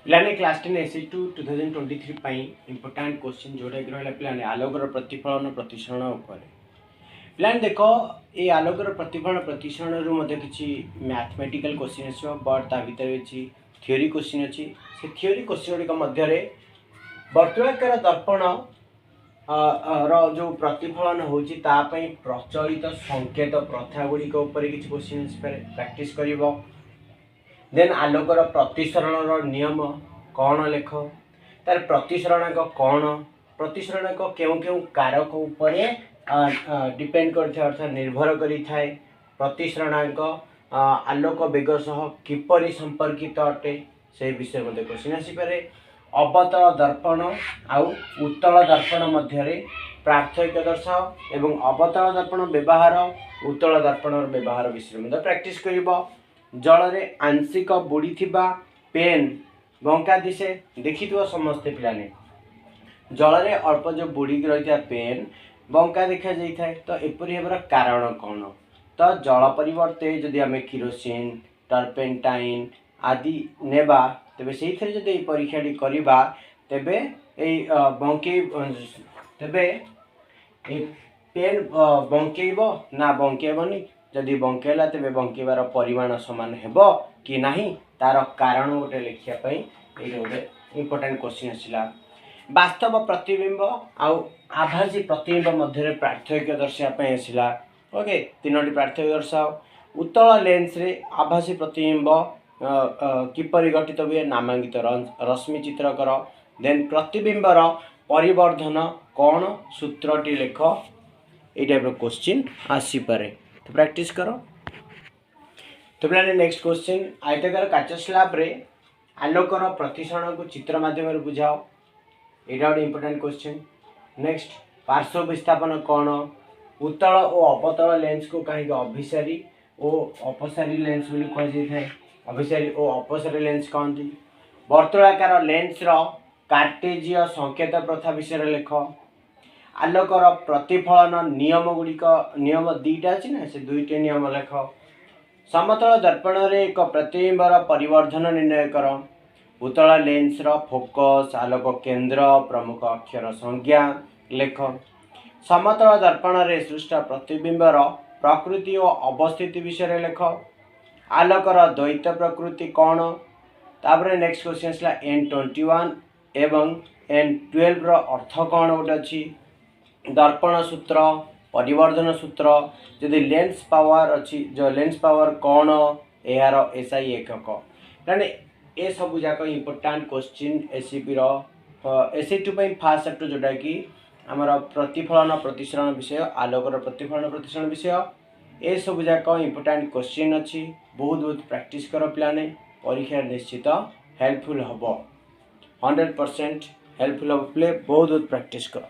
ପିଲାମାନେ, class 10 SE 2 2023 ପାଇଁ important question, ଯେଉଁଟାକି ରହିଲା ପିଲାମାନେ ଆଲୋକର ପ୍ରତିଫଳନ ପ୍ରତିସରଣ ଉପରେ। ପିଲାମାନେ ଦେଖ, ଏଇ ଆଲୋକର ପ୍ରତିଫଳନ ପ୍ରତିସରଣରୁ ମଧ୍ୟ କିଛି ମ୍ୟାଥମେଟିକାଲ କୋଶ୍ଚିନ୍ ଆସିବ, ବଟ୍ ତା ଭିତରେ କିଛି ଥିଓରି କୋଶ୍ଚିନ୍ ଅଛି। ସେ ଥିଓରି କୋଶ୍ଚିନ୍ ଗୁଡ଼ିକ ମଧ୍ୟରେ ବର୍ତ୍ତୁଳାକାର ଦର୍ପଣ ର ଯେଉଁ ପ୍ରତିଫଳନ ହେଉଛି, ତା ପାଇଁ ପ୍ରଚଳିତ ସଂକେତ ପ୍ରଥା ଗୁଡ଼ିକ ଉପରେ କିଛି କୋଶ୍ଚିନ୍ ଆସିପାରେ, ପ୍ରାକ୍ଟିସ୍ କରିବ। ଦେନ୍ ଆଲୋକର ପ୍ରତିସରଣର ନିୟମ କ'ଣ ଲେଖ। ତାର ପ୍ରତିସରଣାଙ୍କ କ'ଣ, ପ୍ରତିସରଣାଙ୍କ କେଉଁ କେଉଁ କାରକ ଉପରେ ଡିପେଣ୍ଡ କରିଥାଏ, ଅର୍ଥାତ୍ ନିର୍ଭର କରିଥାଏ, ପ୍ରତିସରଣାଙ୍କ ଆଲୋକ ବେଗ ସହ କିପରି ସମ୍ପର୍କିତ ଅଟେ, ସେଇ ବିଷୟରେ ମଧ୍ୟ କୋଶ୍ଚିନ୍ ଆସିପାରେ। ଅବତଳ ଦର୍ପଣ ଆଉ ଉତ୍ତଳ ଦର୍ପଣ ମଧ୍ୟରେ ପାର୍ଥକ୍ୟ ଦର୍ଶାଅ ଏବଂ ଅବତଳ ଦର୍ପଣ ବ୍ୟବହାର, ଉତ୍ତଳ ଦର୍ପଣର ବ୍ୟବହାର ବିଷୟରେ ମଧ୍ୟ ପ୍ରାକ୍ଟିସ୍ କରିବ। ଜଳରେ ଆଂଶିକ ବୁଡ଼ିଥିବା ପେନ୍ ବଙ୍କା ଦିଶେ, ଦେଖିଥିବ ସମସ୍ତେ ପିଲାମାନେ, ଜଳରେ ଅଳ୍ପ ଯେଉଁ ବୁଡ଼ିକି ରହିଥିବା ପେନ୍ ବଙ୍କା ଦେଖାଯାଇଥାଏ। ତ ଏପରି ହେବାର କାରଣ କ'ଣ? ତ ଜଳ ପରିବର୍ତ୍ତେ ଯଦି ଆମେ କିରୋସିନ, ଟର୍ପେଣ୍ଟାଇନ୍ ଆଦି ନେବା, ତେବେ ସେଇଥିରେ ଯଦି ଏଇ ପରୀକ୍ଷାଟି କରିବା, ତେବେ ଏଇ ବଙ୍କେଇ ତେବେ ଏଇ ପେନ୍ ବଙ୍କେଇବ ନା ବଙ୍କେଇବନି? ଯଦି ବଙ୍କେଇଲା, ତେବେ ବଙ୍କେଇବାର ପରିମାଣ ସମାନ ହେବ କି ନାହିଁ, ତାର କାରଣ ଗୋଟେ ଲେଖିବା ପାଇଁ ଏଇଟା ଗୋଟେ ଇମ୍ପୋର୍ଟାଣ୍ଟ କୋଶ୍ଚିନ୍ ଆସିଲା। ବାସ୍ତବ ପ୍ରତିବିମ୍ବ ଆଉ ଆଭାସୀ ପ୍ରତିବିମ୍ବ ମଧ୍ୟରେ ପାର୍ଥକ୍ୟ ଦର୍ଶାଇବା ପାଇଁ ଆସିଲା। ଓକେ, ତିନୋଟି ପାର୍ଥକ୍ୟ ଦର୍ଶାଅ। ଉତ୍ତଳ ଲେନ୍ସରେ ଆଭାସୀ ପ୍ରତିବିମ୍ବ କିପରି ଗଠିତ ହୁଏ, ନାମାଙ୍କିତ ରଶ୍ମି ଚିତ୍ର କର। ଦେନ୍ ପ୍ରତିବିମ୍ବର ପରିବର୍ଦ୍ଧନ କ'ଣ, ସୂତ୍ରଟି ଲେଖ। ଏଇ ଟାଇପ୍ର କୋଶ୍ଚିନ୍ ଆସିପାରେ, ତ ପ୍ରାକ୍ଟିସ୍ କର। ତ ପିଲାମାନେ, ନେକ୍ସଟ କୋଶ୍ଚିନ୍, ଆୟତାକାର କାଚ ସ୍ଲାବରେ ଆଲୋକର ପ୍ରତିସରଣକୁ ଚିତ୍ର ମାଧ୍ୟମରେ ବୁଝାଅ। ଏଇଟା ଗୋଟେ ଇମ୍ପୋର୍ଟାଣ୍ଟ କୋଶ୍ଚିନ୍। ନେକ୍ସଟ, ପାର୍ଶ୍ୱ ବିସ୍ଥାପନ କ'ଣ? ଉତ୍ତଳ ଓ ଅବତଳ ଲେନ୍ସକୁ କାହିଁକି ଅଭିସାରୀ ଓ ଅପସାରୀ ଲେନ୍ସ ବୋଲି କୁହାଯାଇଥାଏ? ଅଭିସାରୀ ଓ ଅପସାରୀ ଲେନ୍ସ କହନ୍ତି। ବର୍ତ୍ତୁଳାକାର ଲେନ୍ସର କାର୍ଟେଜୀୟ ସଂକେତ ପ୍ରଥା ବିଷୟରେ ଲେଖ। ଆଲୋକର ପ୍ରତିଫଳନ ନିୟମ ଗୁଡ଼ିକ, ନିୟମ ଦୁଇଟା ଅଛି ନା, ସେ ଦୁଇଟି ନିୟମ ଲେଖ। ସମତଳ ଦର୍ପଣରେ ଏକ ପ୍ରତିବିମ୍ବର ପରିବର୍ଦ୍ଧନ ନିର୍ଣ୍ଣୟ କର। ଉତ୍ତଳ ଲେନ୍ସର ଫୋକସ୍, ଆଲୋକ କେନ୍ଦ୍ର, ପ୍ରମୁଖ ଅକ୍ଷର ସଂଜ୍ଞା ଲେଖ। ସମତଳ ଦର୍ପଣରେ ସୃଷ୍ଟ ପ୍ରତିବିମ୍ବର ପ୍ରକୃତି ଓ ଅବସ୍ଥିତି ବିଷୟରେ ଲେଖ। ଆଲୋକର ଦ୍ୱୈତ ପ୍ରକୃତି କ'ଣ? ତାପରେ ନେକ୍ସଟ କ୍ୱେଶ୍ଚିନ୍ ଆସିଲା, N 21 ଏବଂ N 12ର ଅର୍ଥ କ'ଣ ଗୋଟେ ଅଛି। ଦର୍ପଣ ସୂତ୍ର, ପରିବର୍ଦ୍ଧନ ସୂତ୍ର, ଯଦି ଲେନ୍ସ ପାୱାର ଅଛି, ଯେଉଁ ଲେନ୍ସ ପାୱାର କ'ଣ, ଏହାର SI ଏକକ। ମାନେ ଏସବୁ ଯାକ ଇମ୍ପୋର୍ଟାଣ୍ଟ କୋଶ୍ଚିନ୍ ଏସ୍ଇପିର SE 2 ପାଇଁ ଫାର୍ଷ୍ଟ ଚାପ୍ଟର, ଯେଉଁଟାକି ଆମର ପ୍ରତିଫଳନ ପ୍ରତିସରଣ ବିଷୟ, ଆଲୋକର ପ୍ରତିଫଳନ ପ୍ରତିସରଣ ବିଷୟ। ଏସବୁ ଯାକ ଇମ୍ପୋର୍ଟାଣ୍ଟ କୋଶ୍ଚିନ୍ ଅଛି। ବହୁତ ବହୁତ ପ୍ରାକ୍ଟିସ୍ କର ପିଲାମାନେ, ପରୀକ୍ଷାରେ ନିଶ୍ଚିତ ହେଲ୍ପଫୁଲ୍ ହେବ, 100% ହେଲ୍ପଫୁଲ୍ ହେବ ପିଲେ। ବହୁତ ବହୁତ ପ୍ରାକ୍ଟିସ୍ କର।